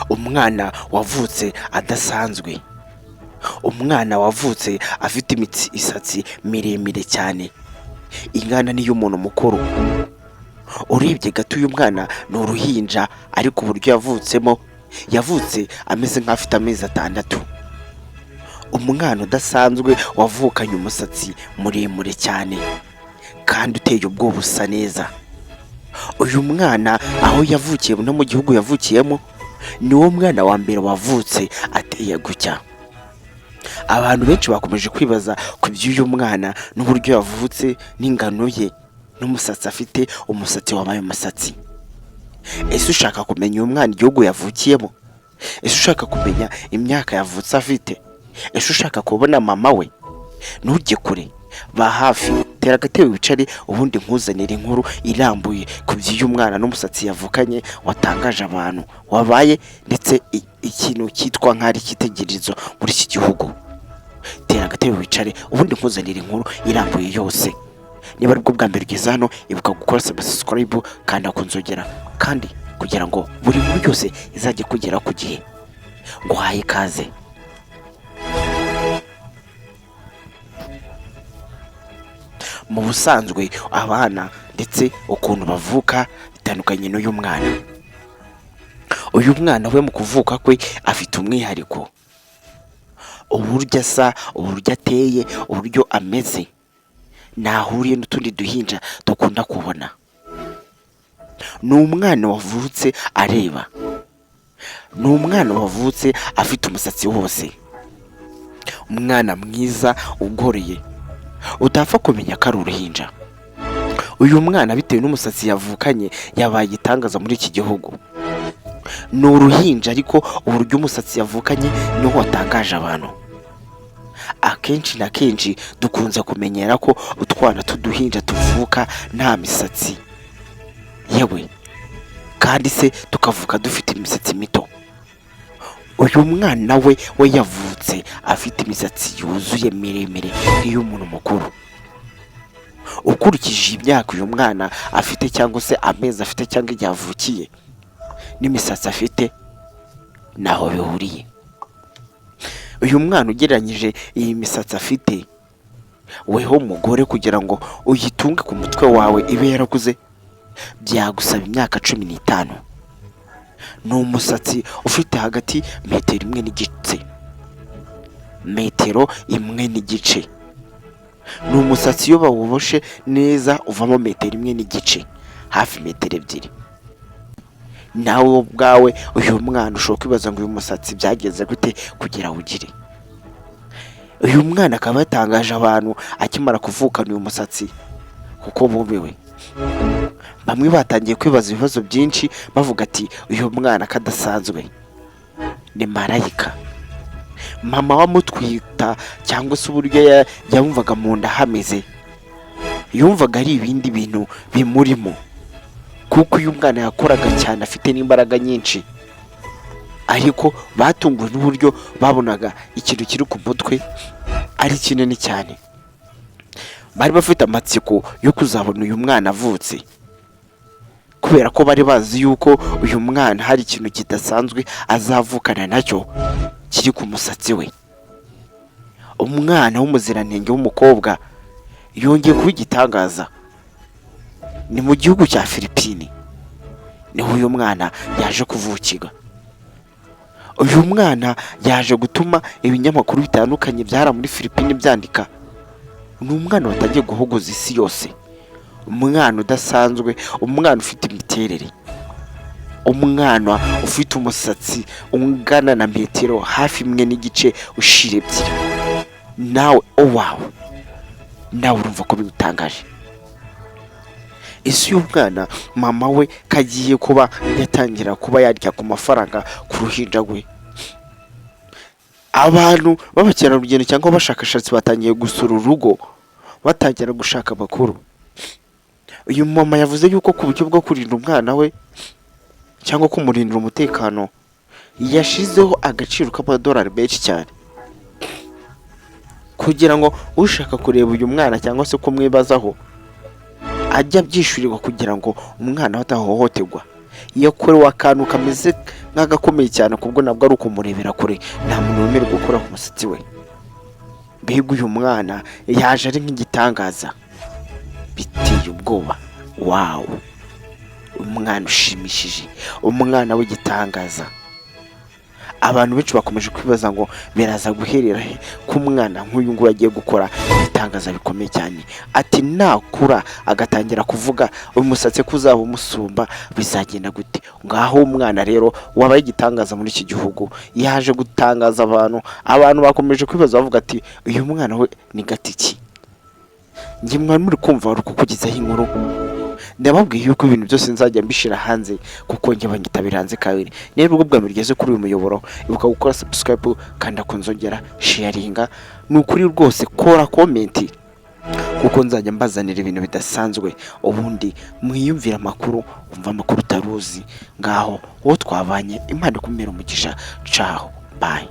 Umwana wavutse adasanzwe, umwana wavutse afite imisatsi miremire cyane ingana n'iy'umuntu mukuru. Urebye gato, uyu mwana ni uruhinja, ariko uburyo yavutsemo, yavutse ameze nk'afite amezi 6. Umwana udasanzwe wavukanye umusatsi muremure cyane kandi uteye ubwoba, usa neza. Uyu mwana aho yavukiye no mu gihugu yavukiyemo, niwo mwana wa mbere wavutse ateye gutya. Abantu benshi bakomeje kwibaza ku by'uyu mwana n'uburyo yavutse n'ingano ye n'umusatsi afite, umusatsi wabaye umusatsi. Ese ushaka kumenya uyu mwana, igihugu yavukiyemo? Ese ushaka kumenya imyaka yavutse afite? Ese ushaka kubona mama we? Ntujye kure, ba hafi, tera agatebe wicare, ubundi nkuzanire inkuru irambuye ku by'uyu mwana n'umusatsi yavukanye watangaje abantu, wabaye ndetse ikintu cyitwa nk'ari icyitegererezo muri iki gihugu. Tera agatebe wicare, ubundi nkuzanire inkuru irambuye yose. Niba aribwo bwa mbere ugeze hano, ibuka gukora subscribe, kanda ku nzogera kandi, kugira ngo buri nkuru yose izajye kugera ku gihe. Nguhaye ikaze. Mu busanzwe abana ndetse ukuntu bavuka bitandukanye n'uyu mwana. Uyu mwana we mu kuvuka kwe afite umwihariko, uburyo asa, uburyo ateye, uburyo ameze ntahuriye n'utundi duhinja dukunda kubona. Ni umwana wavutse areba, ni umwana wavutse afite umusatsi wose, umwana mwiza ugoreye utapfa kumenya ko ari uruhinja. Uyu mwana, bitewe n'umusatsi yavukanye, yabaye igitangaza muri iki gihugu. Ni uruhinja, ariko uburyo umusatsi yavukanye niwo watangaje abantu. Akenshi na kenshi dukunze kumenyera ko utwana tw'uduhinja tuvuka nta misatsi, yewe kandi se tukavuka dufite imisatsi mito. Uyu mwana we yavutse afite imisatsi yuzuye miremire nk'iy'umuntu mukuru. Ukurikije imyaka uyu mwana afite, cyangwa se amezi afite, cyangwa igihe avukiye n'imisatsi afite, ntaho bihuriye. Uyu mwana, ugereranyije iyi misatsi afite, weho umugore, kugira ngo uyitunge ku mutwe wawe ibe yarakuze, byagusaba imyaka 15. Ni umusatsi ufite hagati metero imwe n'igice, metero imwe n'igice. Ni umusatsi iyo bawuboshe neza uvamo metero imwe n'igice, hafi metero 2. Nawe ubwawe, uyu mwana ushobora kwibaza ngo uyu musatsi byagenze gute kugira awugire? Uyu mwana akaba yatangaje abantu akimara kuvukana uyu musatsi, kuko bumiwe. Bamwe batangiye kwibaza ibibazo byinshi, bavuga ati: "Uyu mwana kadasanzwe, ni marayika?" Mama wamutwita, cyangwa se uburyo yumvaga mu nda hameze, yumvaga ari ibindi bintu bimurimo, kuko uyu mwana yakoraga cyane, afite n'imbaraga nyinshi. Ariko batunguwe n'uburyo babonaga ikintu kiri ku mutwe ari kinini cyane. Bari bafite amatsiko yo kuzabona uyu mwana avutse, kubera ko bari bazi yuko uyu mwana hari ikintu kidasanzwe azavukana nacyo kiri ku musatsi we. Umwana w'umuziranenge w'umukobwa yongeye kuba igitangaza. Ni mu gihugu cya Filipini niho uyu mwana yaje kuvukira. Uyu mwana yaje gutuma ibinyamakuru bitandukanye byara muri Filipini byandika. Ni umwana watangiye guhogoza isi yose, umwana udasanzwe, umwana ufite imiterere, umwana ufite umusatsi ungana na metero hafi imwe n'igice ushira ebyiri. Nawe uwawe, nawe urumva ko bigutangaje. Ese uyu mwana, mama we kagiye kuba yatangira kuba yarya ku mafaranga ku ruhinja rwe? Abantu b'abakerarugendo cyangwa abashakashatsi batangiye gusura urugo, batangira gushaka amakuru. Uyu mama yavuze yuko ku buryo bwo kurinda umwana we cyangwa kumurindira umutekano, yashizeho agaciro k'amadolari menshi cyane, kugira ngo ushaka kureba uyu mwana cyangwa se kumwibazaho ajye abyishyurirwa, kugira ngo umwana we adahohoterwa. Yakorewe akantu kameze nk'agakomeye cyane, kubwo nabwo ari ukumurebera kure, nta muntu wemerewe gukora ku musatsi we. Mbega uyu mwana yaje ari nk'igitangaza, biteye ubwoba. Wow, umwana ushimishije, umwana w'igitangaza. Abantu benshi bakomeje kwibaza ngo biraza guherera he ko umwana nk'uyu nguyu agiye gukora ibitangaza bikomeye cyane? Ati nakura agatangira kuvuga, uyu musatsi ko uzaba umusumba, bizagenda gute? Ngaho umwana rero wabaye igitangaza muri iki gihugu yaje gutangaza abantu. Abantu bakomeje kwibaza bavuga ati: "Uyu mwana we ni gatiki?" Njye mwari muri kumva wari kukugezaho inkuru. Ndababwiye yuko ibintu byose nzajya mbishyira hanze, kuko njye banyitabira hanze kabiri. Niba ubwo bwa mbere ugeze kuri uyu muyoboro, ibuka gukora subscribe, kanda ku nzogera, sharinga, ni ukuri rwose, kora comment, kuko nzajya mbazanira ibintu bidasanzwe. Ubundi mwiyumvire amakuru, umva amakuru utaruzi. Ngaho uwo twabanye, Imana ikumira umugisha. Caho, bye.